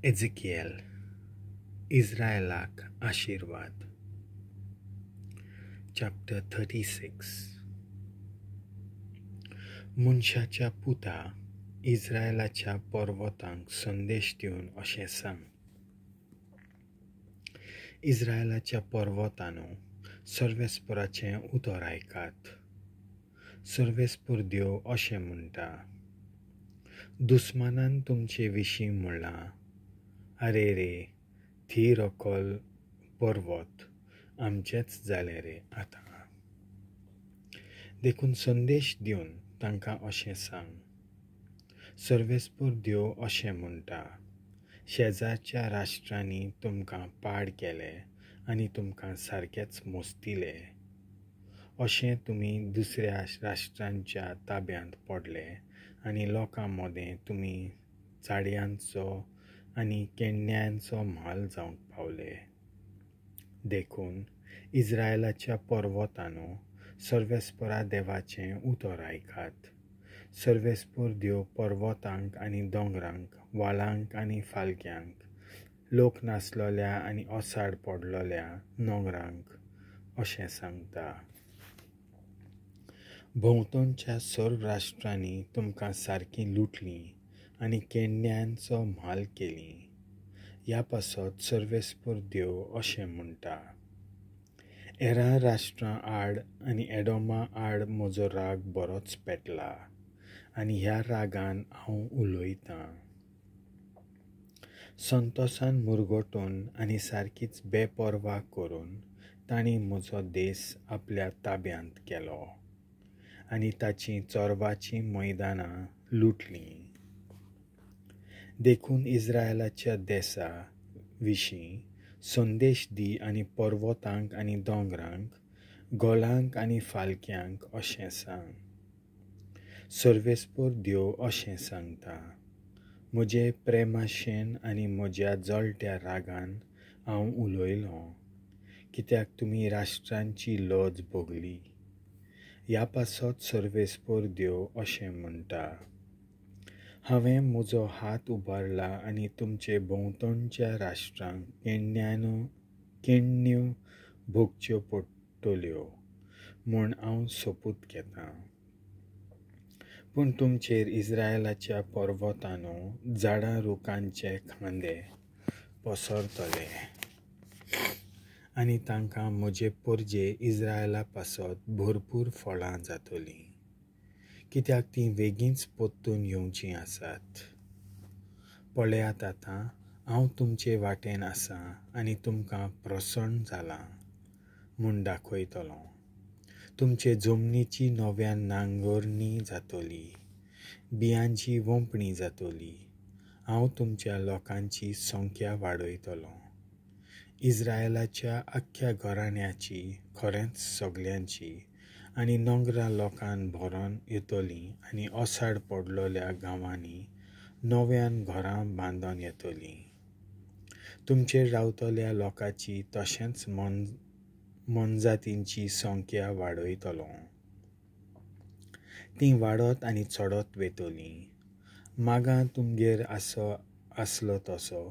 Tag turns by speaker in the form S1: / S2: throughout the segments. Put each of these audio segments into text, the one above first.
S1: एझिकिएल, इस्रायलाक आशिर्वाद. चॅप्टर 36. मनशाच्या पुता, इस्रायलाच्या पर्वतांक संदेश दिवन अशें सांग. इस्रायलाच्या पर्वतानो, सर्वेस्पराचें उतर आयकात. सर्वेस्पर देव अशें म्हणटा, दुस्मानान तुमचे विशीं म्हणलां, आरे रे, थीर रकोल पर्वत आमचेंच जालें रे आतां. देखून संदेश दिवन तांकां अशें सांग, सर्वेस्पर देव अशें म्हणटा, शेजारच्या राष्ट्रांनी तुमकां पाड केले आनी तुमकां सारकेच मोस्तिले. अशें तुमी दुसऱ्या राष्ट्रांच्या ताब्यांत पडले आनी लोकां मदें तुमी चाडयांचो आनी केण्यांचो म्हाल जावंक पावले. देखून इस्रायलाच्या पर्वतानो, सर्वेस्परा देवाचें उतर आयकात. सर्वेस्पर देव पर्वतांक आनी दोंगरांक, व्हाळांक आनी फालक्यांक, लोक नासलोल्या आनी ओसाड पडलोल्या दोंगरांक अशें सांगता, भोंवतणच्या सर्व राष्ट्रांनी तुमकां सारकीं लुटलीं आनी केण्यांचो म्हाल केली. ह्या पासत सर्वेस्पर देव अशें म्हणटा, हेरां राष्ट्रां आड आनी एडोमा आड म्हजो राग बरोच पेटला आनी ह्या रागान हांव उलयतां. संतोसान मुरगटून आनी सारकीच बेपर्वा करून तांणी म्हजो देस आपल्या ताब्यांत केलो आनी ताचीं चोरवाचीं मैदानां लुटलीं. देखून इस्रायलाच्या देसा विशीं संदेश दी आनी पर्वतांक आनी दोंगरांक, गोलांक आनी फालक्यांक अशें सांग, सर्वेस्पर देव अशें सांगता, म्हजे प्रेमाशेन आनी म्हज्या जळट्या रागान हांव उलयलों, कित्याक तुमी राष्ट्रांची लज भोगली. ह्या पासत सर्वेस्पर देव अशें म्हणटा, हांवें म्हजो हात उबारला आनी तुमचे भोंवतणच्या राष्ट्रांक केण्ण्यो भोगच्यो पडटल्यो म्हूण हांव सोपूत घेतां. पूण तुमचेर इस्रायलाच्या पर्वतानो झाडां रुखांचे खांदे पसरतले आनी तांकां म्हजे परजे इस्रायला पासत भरपूर फळां जातलीं, कित्याक तीं वेगींच परतून येवचीं आसात. पळयात, आतां हांव तुमचे वाटेन आसा आनी तुमकां प्रसन्न जालां म्हूण दाखयतलों. तुमचे जमनीची नव्यान नांगरणी जातली, बियांची वोंपणी जातली. हांव तुमच्या लोकांची संख्या वाडयतलों, इस्रायलाच्या आख्ख्या घराण्याची, खरेंच सगल्यांची, आनी नोंगरा लोकान भरोन येतलीं आनी ओसाड पडलोल्या गांवांनी नव्यान घरां बांदून येतलीं. तुमचेर रावतल्या लोकांची तशेंच मोनजातींची संख्या वाडयतलो. तीं वाडत आनी चडत वयतलीं. मागां तुमगेर आसलो तसो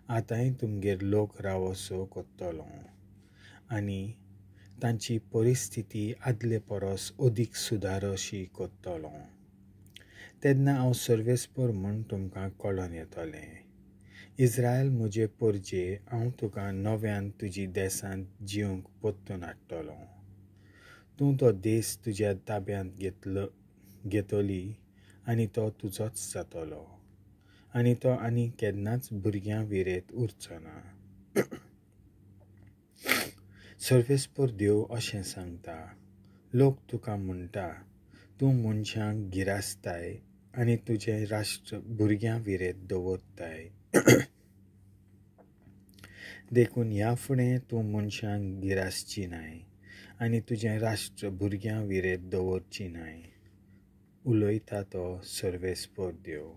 S1: आतांय तुमगेर लोक रावसो करतलो आनी तांची परिस्थिती आदले परस अदीक सुदारशी करतलो. तेन्ना हांव सर्वेस्पर म्हूण तुमकां कळोन येतलें. इस्रायल म्हजे परजे, हांव तुका नव्यान तुजी देसांत जिवंक परतून हाडटलो. तूं तो देस तुज्या ताब्यांत घेतली आनी तो तुजोच जातलो आनी तो आनी केन्नाच भुरग्यां विरेत उरचो ना. सर्वेस्पर देव अशें सांगता, लोक तुका म्हणटा, तूं मनशांक गिरासताय आनी तुजें राष्ट्र भुरग्यां विरेत दवरताय. देखून ह्या फुडें तूं मनशांक गिरासची नाय आनी तुजें राष्ट्र भुरग्यां विरेत दवरची नाय, उलयता तो सर्वेस्पर देव.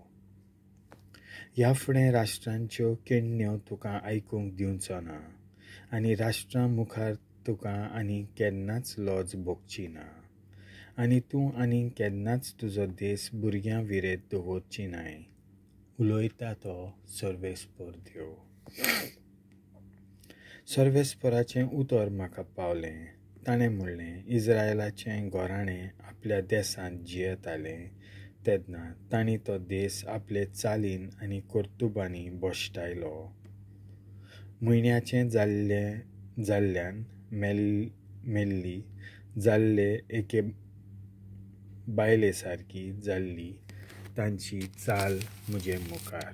S1: ह्या फुडें राष्ट्रांच्यो केण्ण्यो तुका आयकूंक दिवचो ना आनी राष्ट्रां मुखार तुका आनी केन्नाच लज भोगची ना आनी तूं आनी केन्नाच तुजो देस भुरग्यां विरेत दवरची नाय, उलयता तो सर्वेस्पर देव. सर्वेस्पराचें उतर म्हाका पावलें. ताणें म्हणलें, इस्रायलाचें घराणें आपल्या देसांत जियेतालें तेन्ना तांणी तो देस आपले चालीन आनी कर्तुबांनी भश्टायलो. म्हयन्याचें जाल्ल्यान मेल्ली जाल्ले एके बायले सारकी जाल्ली तांची चाल म्हजे मुखार.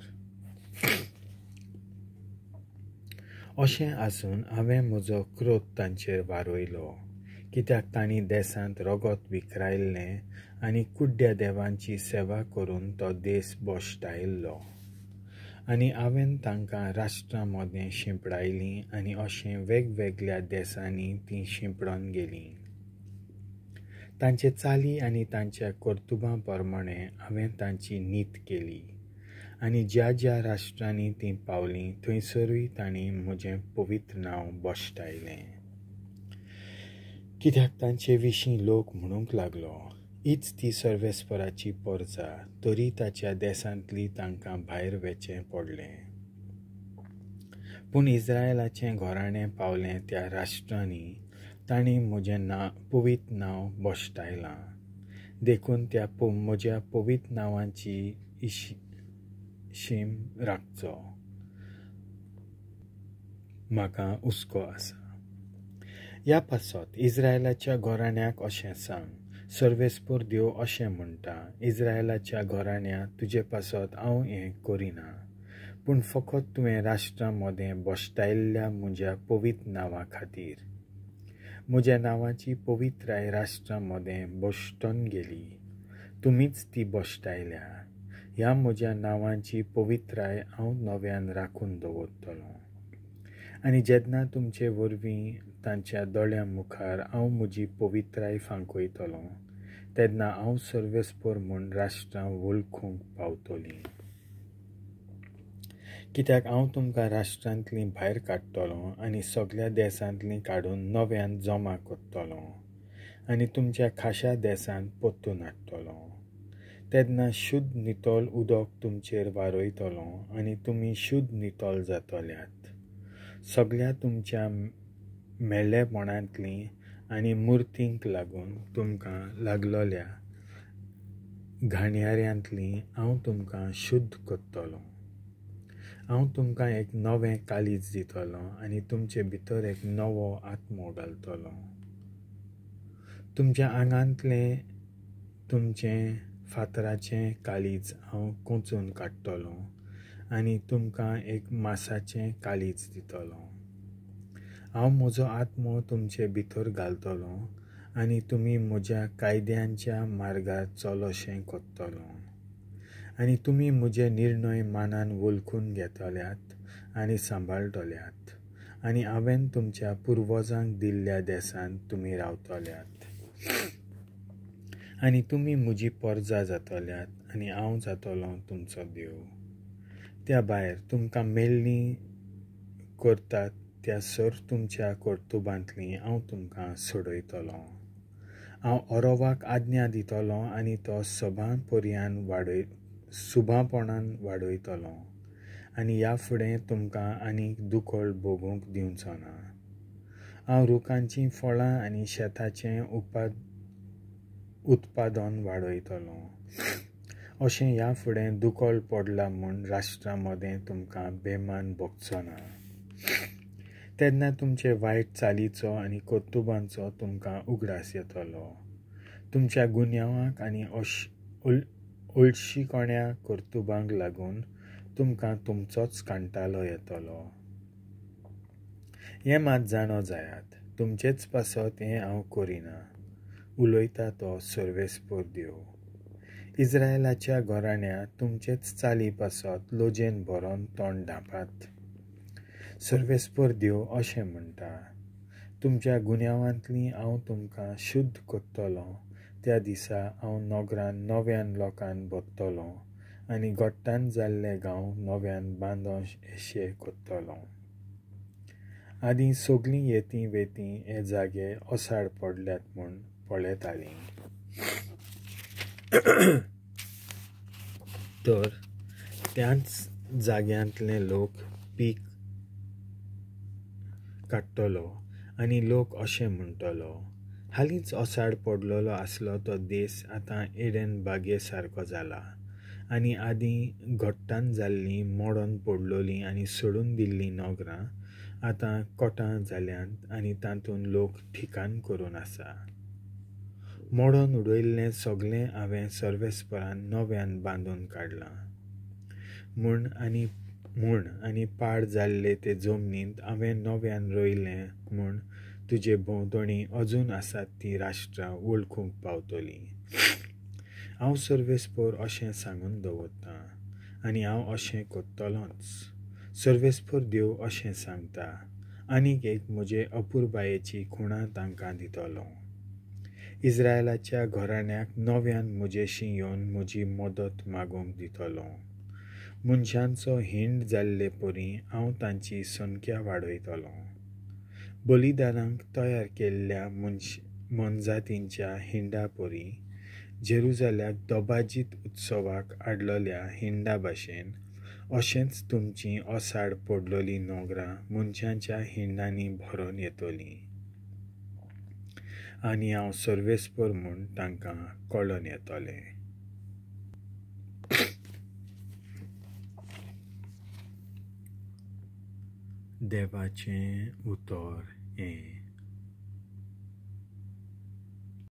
S1: अशें आसून हांवें म्हजो क्रोध तांचेर वारयलो, कित्याक तांणी देसांत रगत विखरायल्लें आनी कुड्ड्या देवांची सेवा करून तो देस भश्टायल्लो. आनी हांवें तांकां राष्ट्रां मदें शिंपडायलीं आनी अशें वेगवेगळ्या देसांनी तीं शिंपडून गेलीं. तांचे चाली आनी तांच्या कर्तुबां प्रमाणें हांवें तांची नीत केली आनी ज्या ज्या राष्ट्रांनी तीं पावलीं थंयसरूय तांणी म्हजें पवित्र नांव भश्टायलें. कित्याक तांचे विशीं लोक म्हणूंक लागलो, हीच ती सर्वेस्पराची परजा, तरी ताच्या देसांतली तांकां भायर वेचें पडलें. पूण इस्रायलाचें घराणें पावलें त्या राष्ट्रांनी तांणी म्हजें पवित्र नांव भश्टायलां. देखून त्या म्हज्या पवित्र नांवाची शीम राखचो म्हाका हुस्को आसा. ह्या पासत इस्रायलाच्या घराण्याक अशें सांग, सर्वेस्पर देव अशें म्हणटा, इस्रायलाच्या घराण्या तुजे पासत हांव हें करिना, पूण फकत तुवें राष्ट्रां मदें भश्टायल्ल्या म्हज्या पवित्र नांवा खातीर. म्हज्या नांवाची पवित्राय राष्ट्रां मदें भश्टून गेली, तुमीच ती भश्टायल्या. ह्या म्हज्या नांवाची पवित्राय हांव नव्यान राखून दवरतलों. आनी जेन्ना तुमचे वरवीं तांच्या दोळ्यां मुखार हांव म्हजी पवित्राय फांकयतलों तेन्ना हांव सर्वेस्पर म्हूण राष्ट्रां वळखूंक पावतलीं. कित्याक हांव तुमकां राष्ट्रांतलीं भायर काडटलों आनी सगळ्या देसांतलीं काडून नव्यान जमा करतलों आनी तुमच्या खाशा देसांत परतून हाडटलों. तेन्ना शुद्ध नितळ उदक तुमचेर वारयतलों आनी तुमी शुद्ध नितळ जातल्यात. सगळ्या तुमच्या मेल्लेपणांतलीं आनी मुर्तींक लागून तुमकां लागलोल्या घाणयाऱ्यांतलीं हांव तुमकां शुद्ध करतलों. हांव तुमकां एक नवें काळीज दितलों आनी तुमचे भितर एक नवो आत्मो घालतलों. तुमच्या आंगांतलें तुमचें फातराचें काळीज हांव कोंचून काडटलों आनी तुमकां एक मासाचें काळीज दितलों. हांव म्हजो आत्मो तुमचे भितर घालतलों आनी तुमी म्हज्या कायद्यांच्या मार्गार चलशें करतलो आनी तुमी म्हजे निर्णय मानान वळखून घेतल्यात आनी सांबाळटल्यात आनी हांवें तुमच्या पुर्वजांक दिल्ल्या देसांत तुमी रावतल्यात आनी तुमी म्हजी परजा जातल्यात आनी हांव जातलो तुमचो देव. त्या भायर तुमकां मेल्लीं करतात त्या सर तुमच्या कर्तुबांतलीं हांव तुमकां सोडयतलो. हांव अरोवाक आज्ञा दितलो आनी तो सभापर्यान सुभापणान वाडयतलो आनी ह्या फुडें तुमकां आनीक दुकळ भोगूंक दिवचो ना. हांव रुखांचीं फळां आनी शेताचें उत्पादन वाडयतलो. अशें ह्या फुडें दुकळ पडला म्हूण राष्ट्रां मदें तुमकां बेमान भोगचो ना. तेन्ना तुमचे वायट चालीचो आनी कर्तुबांचो तुमकां उगडास येतलो. तुमच्या गुन्यांवाक आनी ओळशीकोण्या कर्तुबांक लागून तुमकां तुमचोच कांटालो येतलो. हें मात जाणो जायात, तुमचेच पासत हें हांव करिना, उलयता तो सर्वेस्पर देव. इस्रायलाच्या घराण्या तुमचेच चाली पासत लोजेन भरोन तोंड धांपात. सर्वेस्पर देव अशें म्हणटा, तुमच्या गुन्यांवांतलीं हांव तुमकां शुद्ध करतलो. त्या दिसा हांव नगरान नव्यान लोकान भरतलो आनी गोट्टान जाल्ले गांव नव्यान बांदोन अशे करतलो. आदीं सगळीं येती वेती हे जागे ओसाड पडल्यात म्हूण पळयतालीं, तर त्याच जाग्यांतले लोक पीक काडटलो आनी लोक अशें म्हणटलो, हालींच ओसाड पडलेलो आसलो तो देस आतां एडन बागे सारको जाला आनी आदीं घट्टान जाल्लीं मोडोन पडलोलीं आनी सोडून दिल्लीं नगरां आतां कोटां जाल्यांत आनी तातूंत लोक ठिकाण करून आसा. मोडोन उडयल्लें सगळें हांवें सर्वेस्परान नव्यान बांदून काडलां म्हूण आनी पाड जाल्ले ते जमनींत हांवें नव्यान रोयलें म्हूण तुजे भोंवतणी अजून आसात तीं राष्ट्रां वळखूंक पावतलीं. हांव सर्वेस्पर अशें सांगून दवरतां आनी हांव अशें करतलोंच. सर्वेस्पर देव अशें सांगता, आनीक एक म्हजे अपुरबायेची खुणा तांकां दितलो. इस्रायलाच्या घराण्याक नव्यान म्हजेशी येवन म्हजी मदत मागूंक दितलो. मनशांचो हिंड जाल्ले परी हांव तांची संख्या वाडयतलो. बलिदानांक तयार केल्ल्या मनजातींच्या हिंडा परी जेरुजाल्याक दबाजीत उत्सवाक हाडलेल्या हिंडा भाशेन अशेंच तुमची ओसाड पडलेली नगरां मनशांच्या हिंडांनी भरून येतलीं आनी हांव सर्वेस्पर म्हूण तांकां कळोन येतलें. देवाचें उतर हें.